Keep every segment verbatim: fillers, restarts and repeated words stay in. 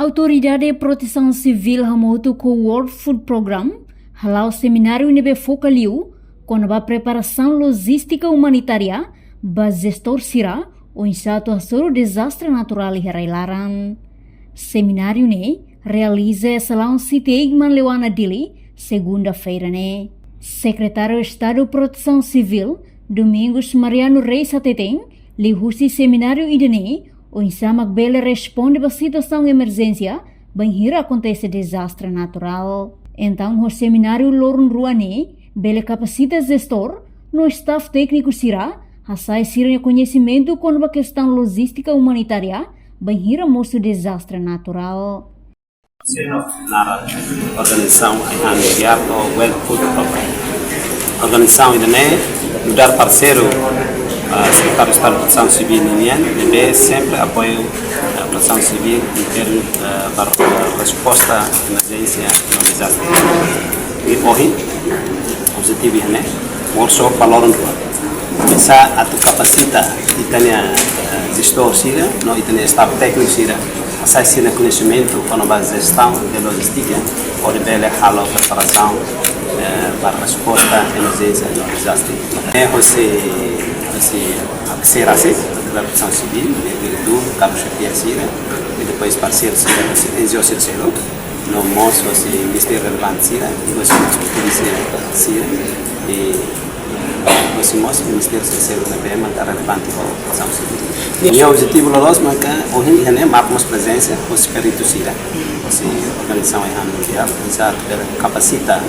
Autoridade Protesaun Sivíl hamutuk ho World Food Programme hala'o semináriu ne'ebé foka liu kona-ba preparasaun lojístika umanitária ba jestór sira oinsá atu hasoru dezastre naturál iha rai-laran. Semináriu ne'e realiza iha salaun City Eggman Leuana, Dili, segunda-feira ne'e. Sekretáriu Estadu Protesaun Sivíl, Domingos Mariano Reis hateten, liuhusi semináriu ida-ne'e, oinsá mak bele responde ba situasaun emerjénsia bainhira akontese dezastre naturál. Entaun, ho semináriu loron rua ne'e, bele kapasita jestór no staff tékniku sira, hasa'e sira-nia koñesimentu kona-ba kestaun lojístika umanitária bainhira mosu dezastre naturál. Naran organizasaun Ai-han Mundiál ou World Food Programme. Organizasaun ida-ne'e nu'udar parseiru, ah, Sekretáriu Estadu Protesaun Sivíl ninian, ne'ebé sempre apoiu, ah, Protesaun Sivíl em termos, ah, ba, ah, resposta emerjénsia no dezastre. I ohin, objetivu ida-ne'e, workshop ba loron rua. Oinsá atu kapasita ita-nia, eh, jestór sira, no ita-nia staff tékniku sira, hasa'e sira-nia koñesimentu kona-ba jestaun de lojístika, hodi bele halo preparasaun, eh, ba resposta emerjénsia no dezastre. Eh, hosi, hosi, A P C rasik, Protesaun Sivíl, ne'e diretór, kaba xefia sira, i depois parseiru sira, N G O sira seluk, no mós hosi ministériu relevante sira, i hosi mós polísia sira, i hosi mós ministériu sira seluk ne'ebé mak relevante ho Protesaun Sivíl. Nia objetivu loloos maka ohin iha ne'e marka mós prezensa hosi peritu sira, hosi organizasaun Ai-han Mundiál, oinsá atu bele kapasita,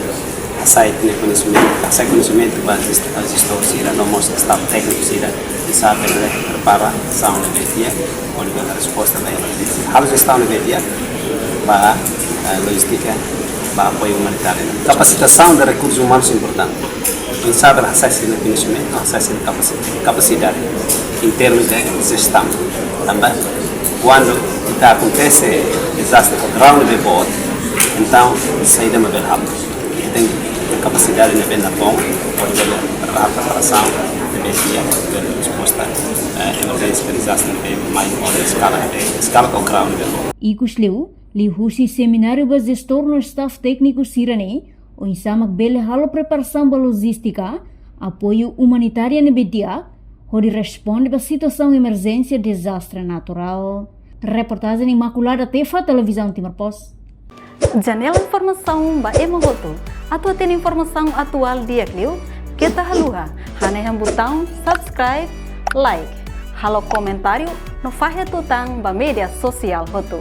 hasa'e ita-nia koñesimentu, hasa'e koñesimentu ba jest-, ba jestór sira, no mós staff tékniku sira, oinsá bele preparasaun ne'ebé di'ak, hodi bele resposta ba emerjénsia. Halo jestaun ne'ebé di'ak ba, eh, lojístika, ba apoiu umanitáriu. Kapasitasaun de rekursus umanus importante. Oinsá bele hasa'e sira-nia koñesimentu, hasa'e sira-nia kapasi-, kapasidade em termos de jestaun. Tanba kuandu ita akontese dezastre ho graun ne'ebé boot, entaun saida mak bele halo. Ita tenke iha kapasidade ne'ebé natoon, hodi bele preparasaun ne'ebé di'ak, hodi bele resposta, eh, emerjénsia ka dezastre ne'ebé mai ho eskala ne'ebé, eskala ka graun ne'ebé boot. Ikus liu, liuhusi semináriu ba jestór no staff tékniku sira-ne'e, oinsá mak bele halo preparasaun ba lojístika, apoiu umanitária ne'ebé di'ak, hodi responde ba situasaun emerjénsia dezastre naturál. Reportajen Imaculada Tefa, Televizaun Timor Post. Janela informasaun ba ema hotu. Atu hatene informasaun atuál di'ak liu, keta haluha hanehan butaun subscribe, like, halo komentáriu no fahe tutan ba média sosiál hotu.